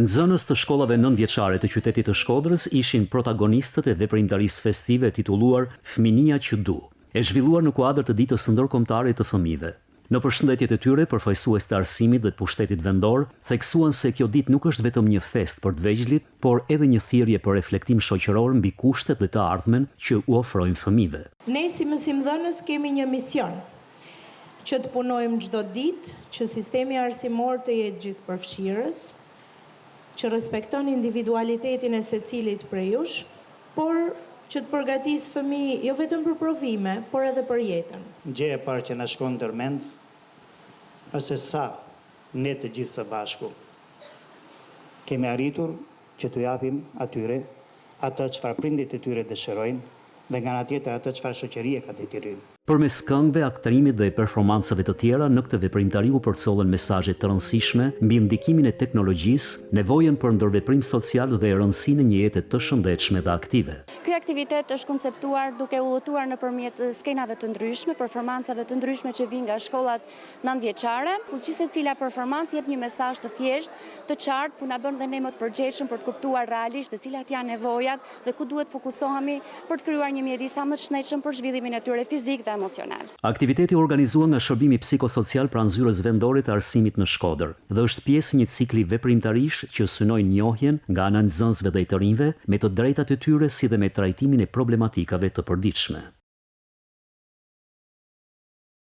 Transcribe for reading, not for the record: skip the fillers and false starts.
Nxënës të shkollave nëntëvjeçare të qytetit të Shkodrës ishin protagonistët e veprimtarisë festive titulluar Fëminia që du, e zhvilluar në kuadër të Ditës Ndërkombëtare të Fëmijëve. Në përshëndetjet e tyre, përfaqësues të arsimit dhe të pushtetit vendor theksuan se kjo ditë nuk është vetëm një festë për të vegjlit, por edhe një thirrje për reflektim shoqëror mbi kushtet dhe të ardhmen që u ofrojmë fëmijëve. Ne si mësimdhënës kemi një mision, që të punojmë çdo ditë që sistemi arsimor të jetë gjithëpërfshirës, që respekton individualitetin e secilit prej jush, por që të përgatisë fëmijë jo vetëm për provime, por edhe për jetën. Gjëja e parë që na shkon ndër mend është se sa ne të gjithë së bashku kemi arritur që t'u japim atyre atë çfarë prindërit e tyre dëshirojnë dhe nga ana tjetër atë çfarë shoqëria ka detyrim. Përmes këngëve, aktrimit dhe performancave të tjera, në këtë veprimtari u përcollën mesazhe të rëndësishme mbi ndikimin e teknologjisë, nevojën për ndërveprim social dhe rëndësinë e një jete të shëndetshme dhe aktive. Ky aktivitet është konceptuar duke udhëtuar nëpërmjet skenave të ndryshme, performancave të ndryshme që vijnë nga shkollat nëntëvjeçare, ku gjithsecila performancë jep një mesazh të thjeshtë, të qartë, ku na bën dhe ne më të përgjegjshëm për të kuptuar realisht se cilat janë nevojat dhe ku duhet të fokusohemi për të krijuar një mjedis sa më të shëndetshëm për zhvillimin e tyre fizik dhe emocional. Aktiviteti u organizua nga Shërbimi Psikosocial pranë Zyrës Vendore të Arsimit në Shkodër dhe është pjesë e një cikli veprimtarish që synojnë njohjen nga ana e nxënësve dhe të rinjve me të drejtat e tyre si dhe me trajtimin e problematikave të përditshme.